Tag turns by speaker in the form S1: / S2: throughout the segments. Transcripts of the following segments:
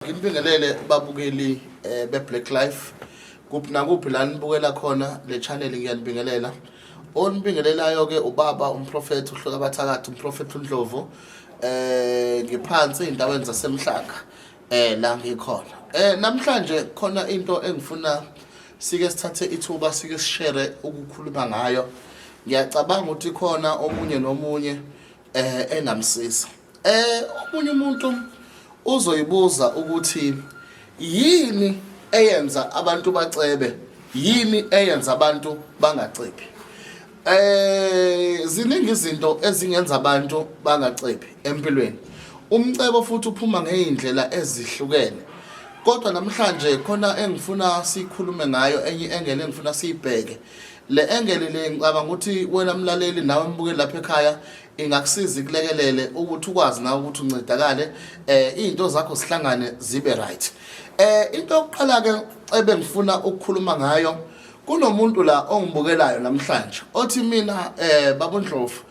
S1: Nginibingelele babukeli be Black Life. Kuphi nakuphi la nibukela khona le channel, ngiyanibingelela. Onibingelelayo ke ubaba umprofeti uHloka Bathakathi, umprofeti uNdlovu. Ngiphansi ezindaweni zaseMhlanga la ngikhona. Namhlanje khona into engifuna sike sithathe ithuba sike sishare ukukhuluma ngayo. Ngiyacabanga ukuthi khona omunye nomunye engamsiza. Omunye umuntu uzoyibuza ukuthi yini eyenza abantu bacebe, yini eyenza abantu bangacebi. Ziningi izinto ezingenza abantu bangacebi empilweni. Umcebo futhi uphuma ngeyindlela ezihlukene. Kodwa namhlanje khona engifuna sikhulume ngayo, enye angle engifuna siyibheke. Le angle le, ngicabanga ukuthi wena mlaleli nawe mbukeli lapha ekhaya, ingakusiza ikulekelele ukuthi ukwazi nawe ukuthi uncedakale, izinto zakho zihlangane zibe right. Into yokuqala ke ebengifuna ukukhuluma ngayo, kunomuntu la ongibukelayo namhlanje othi, "Mina, babuNdlovu,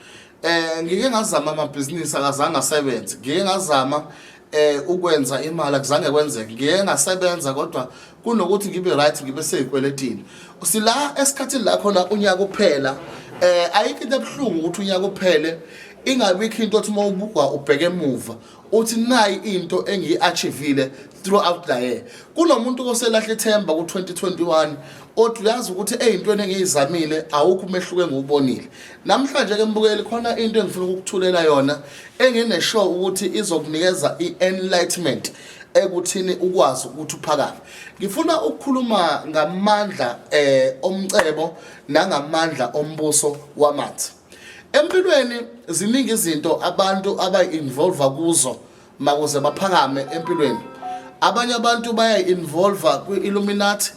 S1: ngike ngazama amabhizinisi, akazange asebenze. Ngike ngazama ukwenza imali, akuzange kwenzeke. Ngike ngasebenza, kodwa kunokuthi ngibe right ngibe seyikweletini." Sila esikhathini la khona unyaka uphela. Ayikho into ebuhlungu ukuthi unyaka uphele ingabikho into othi uma ubukwa ubheke emuva uthi, "Nayi into engiyi-achievile throughout the year." Kunomuntu oselahle ithemba ku-2021 othi, "Uyazi ukuthi ey'ntweni engiyizamile awukho umehluko engiwubonile." Namhlanje ke mbukeli, khona into engifuna ukukuthulela yona engine-sure ukuthi izokunikeza i-enlightenment ekuthini ukwazi ukuthi uphakame. Ngifuna ukukhuluma ngamandla omcebo nangamandla ombuso wamanzi. Empilweni ziningi izinto abantu abayi-involve kuzo makuze baphakame empilweni. Abanye abantu bayayi-involve kwi-Illuminati.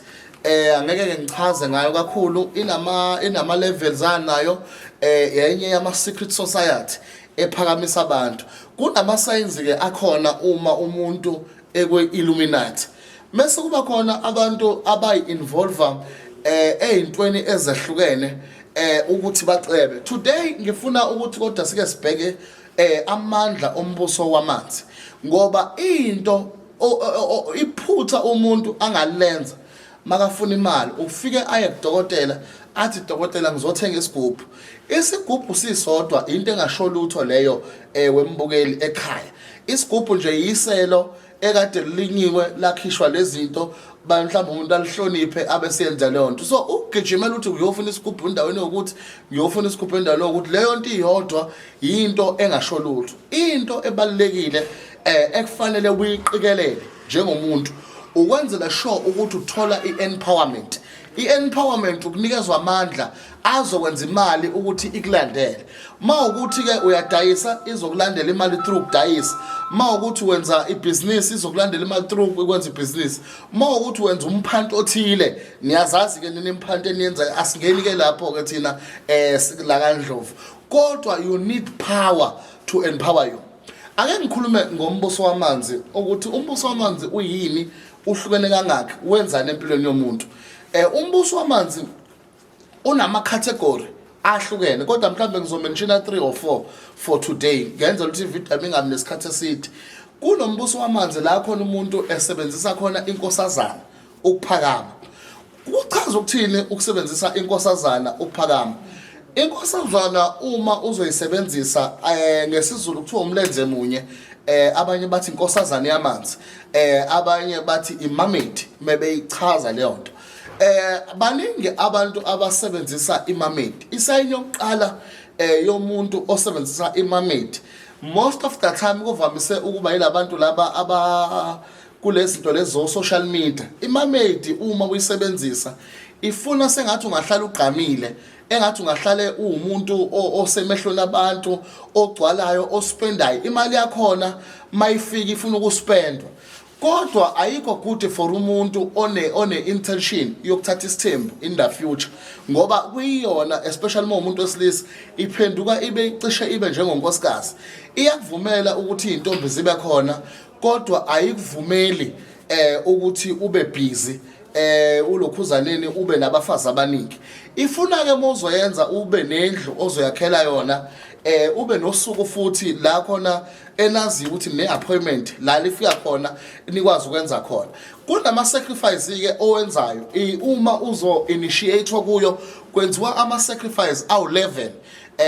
S1: Angeke ke ngichaze ngayo kakhulu, inama levels anayo, yenye yama secret society ephakamisa abantu. Kunama signs ke akhona uma umuntu ekwe Illuminati. Mase kuba khona abantu abayi-involve eyintweni ezehlukene ukuthi bacebe. Today ngifuna ukuthi kodwa sike sibheke amandla ombuso wamanzi, ngoba into iphutha umuntu angalenza makafuna imali ufike aye kudokotela athi, "Dokotela, ngizothenga isigubhu." Isigubhu sisodwa into engasho lutho leyo, wembukeli ekhaya. Isigubhu nje yiselo ekade lilinyiwe lakhishwa lezinto, ba mhlawumbe umuntu alihloniphe abe siyenza leyo nto. So ukugijimela ukuthi uyofuna isigubhu endaweni yokuthi ngiyofuna isigubhu endaweni yokuthi, leyo nto iyodwa yinto engasho lutho. Into ebalulekile ekufanele uyiqikelele njengomuntu ukwenzela sure ukuthi uthola i-empowerment. I-empowerment ukunikezwa amandla azokwenza imali ukuthi ikulandele. Ma ukuthi ke uyadayisa, izokulandela imali through ukudayisa. Ma ukuthi wenza ibhizinisi, izokulandela imali through ukwenza ibhizinisi. Ma ukuthi wenza umphanto othile, niyazazi ke nini imphanto eniyenzayo, asingeni ke lapho ke thina la kaNdlovu, kodwa you need power to empower you. Ake ngikhulume ngombuso wamanzi, ukuthi umbuso wamanzi uyini, uhlukene kangakhi, wenzani empilweni yomuntu. Umbuso wamanzi unama category ahlukene, kodwa mhlawumbe ngizomentiona 3 or 4 for today, ngenzela ukuthi ivideo yami ingabi nesikhathi eside. Kunombuso wamanzi la khona umuntu esebenzisa khona inkosazana ukuphakama. Kuchaza ukuthini ukusebenzisa inkosazana ukuphakama? Inkosazana uma uzoyisebenzisa, ngesiZulu kuthiwa umlenze munye, abanye bathi inkosazana yamanzi, abanye bathi imermaid mebeyichaza leyo nto. Baningi abantu abasebenzisa imermaid. Isign yokuqala yomuntu osebenzisa imermaid, most of the time kuvamise ukuba yilabantu laba aba kulezi zinto lezo social media. Imermaid uma uyisebenzisa ifuna sengathi ungahlala ugqamile, engathi ungahlale uwumuntu osemehlweni abantu, ogcwalayo, ospendayo imali yakhona. Mayifika ifuna ukuspendwa, kodwa ayikho good for umuntu one intention yokuthatha isithembu in the future, ngoba kuyiyona, especially uma umuntu wesilisa, iphenduka ibe cishe ibe njengonkosikazi. Iyakuvumela ukuthi izintombi zibe khona, kodwa ayikuvumeli ukuthi ube busy ulokhuzaneni ube nabafazi abaningi. Ifuna ke mozoyenza ube nendlu ozoyakhela yona. Ube nosuku futhi la khona enaziyo ukuthi ne appointment la lifika khona, nikwazi ukwenza khona. Kunama sacrifice ke owenzayo uma uzo initiate kuyo, kwenziwa ama sacrifice awu 11.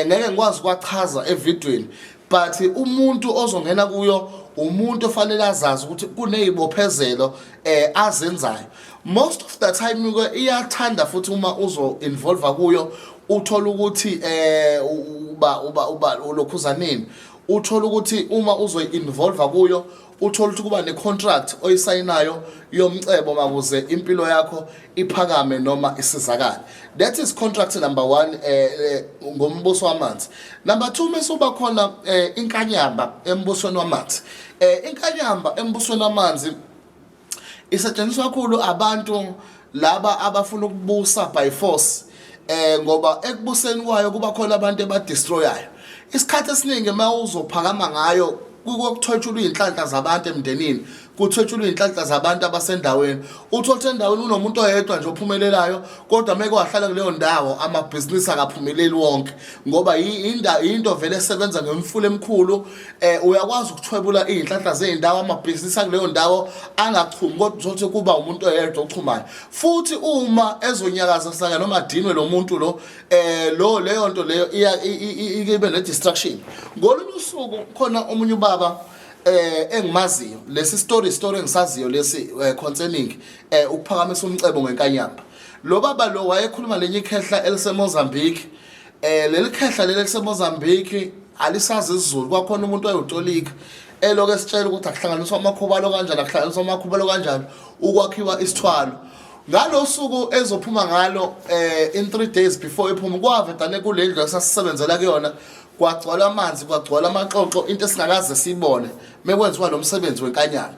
S1: Ngeke ngikwazi ukwachaza evidweni, but umuntu ozongena kuyo umuntu ofanele azazi ukuthi kunezibophezelo azenzayo. Most of the time ke iyathanda futhi uma uzo involve kuyo, uthola ukuthi uba ulokhuzaneni, uthola ukuthi uma uzoyi-involve kuyo, uthola ukuthi kuba ne-contract oyisayinayo yomcebo makuze impilo yakho iphakame noma isizakale. That is contract number 1 ngombuso wamanzi. Number 2, mase uba khona inkanyamba embusweni wamanzi. Inkanyamba embusweni wamanzi isetshenziswa kakhulu abantu laba abafuna ukubusa by force, ngoba ekubuseni kwayo kuba khona abantu ebadestroyayo. Isikhathi esiningi uma uzophakama ngayo, kukuthwetshulwa iy'nhlanhla zabantu emndenini, kuthwetshulwa iy'nhlanhla zabantu abasendaweni. Uthole ukuthi endaweni unomuntu oyedwa nje ophumelelayo, kodwa meke wahlala kuleyo ndawo amabhizinisi akaphumeleli wonke, ngoba into vele esebenza ngemfula emkhulu. Uyakwazi ukuthwebula iy'nhlanhla zey'ndawo, amabhizinisi akuleyo ndawo angachumi, kodwa uthole ukuthi kuba umuntu oyedwa ochumayo. Futhi uma ezonyakaza saka noma adinwe lo muntu lo, lo leyo nto leyo iya ibe ne distraction. Ngolunye usuku khona omunye ubaba engimaziyo, lesi story engisaziyo lesi concerning ukuphakamisa umcebo ngenkanyamba. Lo baba lo wayekhuluma lenye ikhehla eliseMozambique. Leli khehla leli eliseMozambique alisazi isiZulu. Kwakhona umuntu wayewutolika eloko esitshela ukuthi akuhlanganiswa amakhubalo kanjani, akuhlanganiswa amakhubalo kanjani ukwakhiwa isithwalo. Ngalo suku ezophuma ngalo, in 3 days before iphuma, kwavedane kule ndlu esasisebenzela kuyona kwagcwala amanzi, kwagcwala amaxoxo, into esingakaze siyibone mekwenziwa lo msebenzi wenkanyamba.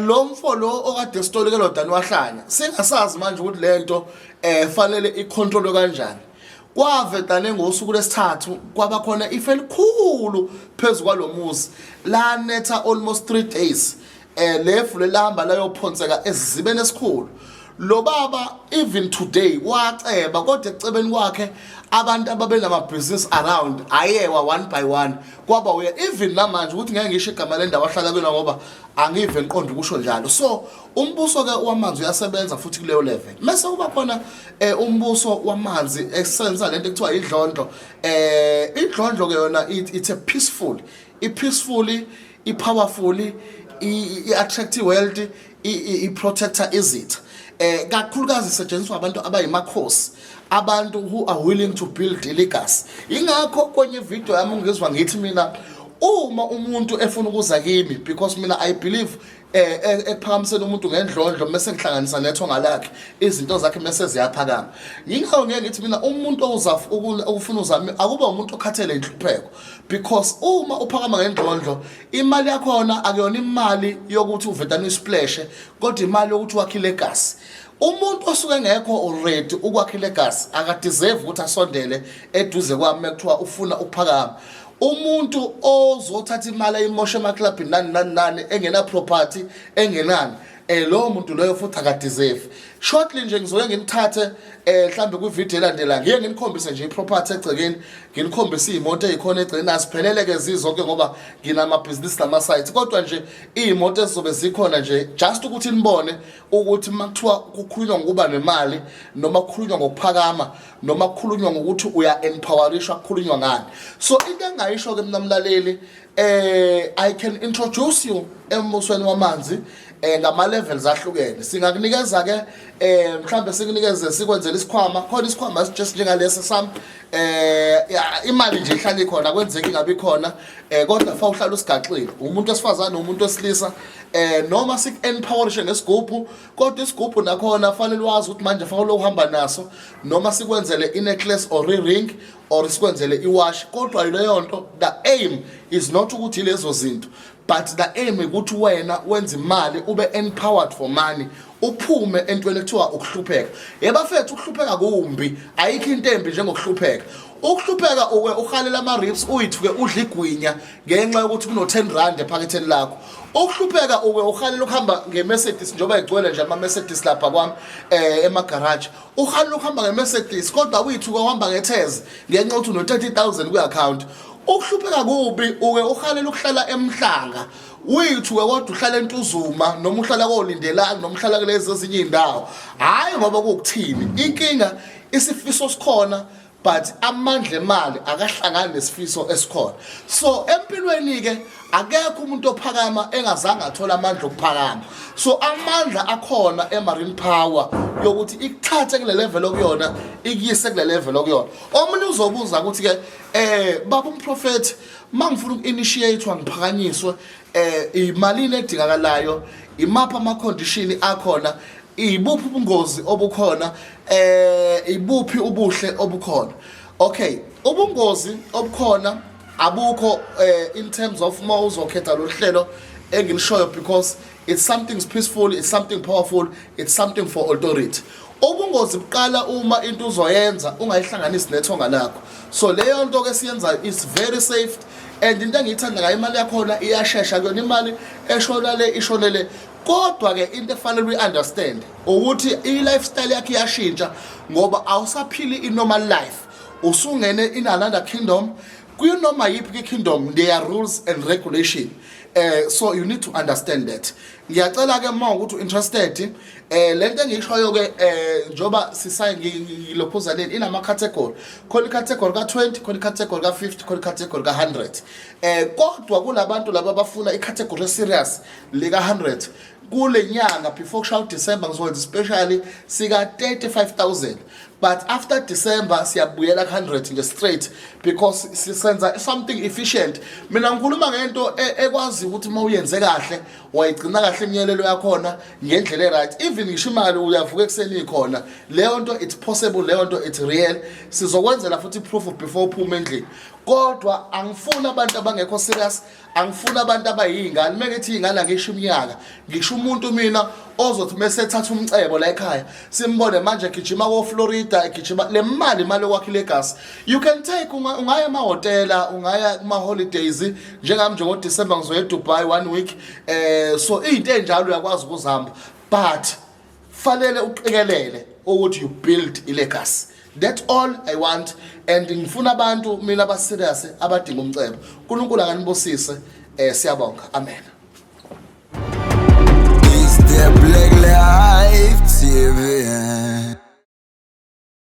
S1: Lo mfo lo okade esitolike lo dani wahlanya, singasazi manje ukuthi lento fanele icontrolwe kanjani. Kwavedane ngosuku lesithathu kwaba khona ife elikhulu phezu kwalomuzi, lanetha almost 3 days. Lefu lelihamba layophonseka esizibeni esikhulu. Lo baba even today waceba, kodwa ekucebeni kwakhe abantu ababenamabhizinisi around ayewa one by one, kwaba uye. Even namanje ukuthi ngeke ngisho igama lendawo ahlala kuyona ngoba angive ngiqonda ukusho njalo. So umbuso ke wamanzi uyasebenza futhi kuleyo level. Mase kuba khona umbuso wamanzi esenza lento ekuthiwa idlondlo. Idlondlo ke yona it's a peaceful, i-peacefully, i-powerful, i-attract wealth, i-protector izitha. Kakhulukazi isetshenziswa abantu abayimakhosi, abantu who are willing to build legacy. Ingakho kwenye video yami ngizwa ngithi mina uma umuntu efuna ukuza kimi, because mina I believe ekuphakamiseni umuntu ngendlondlo mase ngihlanganisa nethonga lakhe, izinto zakhe mase ziyaphakama. Yingakho ngeke ngithi mina umuntu owuza ukufuna uzame akuba umuntu okhathele inhlupheko, because uma uphakama ngendlondlo, imali yakhona akuyona imali yokuthi uvedane uyisplash, kodwa imali yokuthi wakhe legacy. Umuntu osuke engekho ready ukwakha ilegacy akadeserve ukuthi asondele eduze kwami ekuthiwa ufuna ukuphakama. Umuntu ozothatha imali ayimoshe emaklabhini, nani nani nani, engena property, engenani, lowo muntu loyo futhi akadeserve. Shortly nje ngizoke nginithathe mhlambe kwi video elandelayo, ngiye nginikhombise nje iproperty egcekeni, nginikhombise iy'moto ey'khona egcekeni. Asiphelele ke zizonke ngoba nginamabhizinisi nama-sites, kodwa nje iy'moto ezizobe zikhona nje, just ukuthi nibone ukuthi uma kuthiwa kukhulunywa ngokuba nemali noma kukhulunywa ngokuphakama noma kukhulunywa ngokuthi uya-empowerishwa, kukhulunywa ngani. So into engingayisho-ke mina mlaleli, I can introduce you embusweni wamanzi ngama levels ahlukene. Singakunikeza ke mhlambe sikunikeze, sikwenzele isikhwama khona, isikhwama just njengalesi sami. Imali nje ihlala ikhona, kwenzeka ingabi khona, kodwa fa uhlala usigaxile, umuntu wesifazane, umuntu wesilisa, noma sik empowerishe ngesigubhu, kodwa isigubhu nakhona fanele wazi ukuthi manje fanele ukuhamba naso, noma sikwenzele i-necklace or i-ring or sikwenzele iwashi. Kodwa leyo nto, the aim is not ukuthi lezo zinto, but the aim ukuthi wena wenze imali, ube empowered for money. Uphume entweni ekuthiwa ukuhlupheka. Yebafethu, ukuhlupheka kumbi, ayikho into embi njengokuhlupheka. Ukuhlupheka uke uhalela ama-ribs, uyithuke udla igwinya ngenxa yokuthi kuno-10 rand ephaketheni lakho. Ukuhlupheka uke uhalela ukuhamba nge-Mercedes, njengoba igcwele nje ama-Mercedes lapha kwami emagaraji. Uhalela ukuhamba nge-Mercedes kodwa uyithuke uhamba ngetheze ngenxa yokuthi uno-30 000 kwi-account. Ukuhlupheka kubi, uke uhalela ukuhlala eMhlanga, uyithuke kodwa uhlala eNtuzuma noma uhlala koLindelani noma uhlala kulezi ezinye iy'ndawo. Hhayi ngoba kuwukuthini inkinga, isifiso sikhona but amandla emali akahlangani nesifiso esikhona. So empilweni-ke akekho umuntu ophakama engazange athole amandla okuphakama. So amandla akhona e-Marine Power yokuthi ikuthathe kule level okuyona, ikuyise kule level okuyona. Omunye uzobuza ukuthi-ke, baba umprofethi, uma ngifuna uku-initiate-wa ngiphakanyiswe, imalini edingakalayo? Imaphi ama-condition akhona? Ibuphi ubungozi obukhona? Ibuphi ubuhle obukhona? Okay, ubungozi obukhona abukho in terms of uma uzokhetha lo hlelo engilishoyo, because it's something peaceful, it's something powerful, it's something for authority. Ubungozi buqala uma into uzoyenza ungayihlanganisi nethonga lakho. So leyo nto ke siyenzayo is very safe, and into engiyithanda ngayo, imali yakhona iyashesha kuyona, imali eshona le ishonele. Kodwa ke into efanele uyi-understand ukuthi i-lifestyle yakho iyashintsha ngoba awusaphili i-normal life, usungene in another kingdom. Kuyinoma yiphi kingdom, there are rules and regulation, so you need to understand that. Ngiyacela ke uma ukuthi interested, lento engiyishoyo ke, njoba sisaye ngilophuza leni, inama category. Khona icategory ka20, khona icategory ka50, khona icategory ka100. Kodwa kulabantu laba abafuna icategory serious lika 100, kule nyanga before kushaya uDecember ngizokwenza specially sika 35,000, but after December siyabuyela ku-100 nje straight, because sisenza something efficient. Mina ngikhuluma ngento ekwazi ukuthi uma uyenze kahle, wayigcina kahle imiyalelo yakhona ngendlela e-right, even ngisho imali uyavuka ekuseni ikhona leyo nto. It's possible leyo nto, it's real. Sizokwenzela futhi proof before uphume endlini. Kodwa angifuni abantu abangekho serious, angifuni abantu abayingane. Uma ngithi iy'ngane, angisho iminyaka, ngisho umuntu mina ozothi mese ethatha umcebo la ekhaya simbone manje egijima ko-Florida, egijima le mali, imali yokwakha ilegacy. You can take, ungaya emahhotela, ungaya kuma-holidays, njengami nje ngoDisemba ngizoya eDubai one week. So iy'nto ey'njalo uyakwazi ukuzihamba, but fanele uqikelele ukuthi you build ilegacy. That's all I want, and ngifuna abantu mina abaserious abadinga umcebo. UNkulunkulu akanibusise. Siyabonga, amen.
S2: It's the Black Life TV.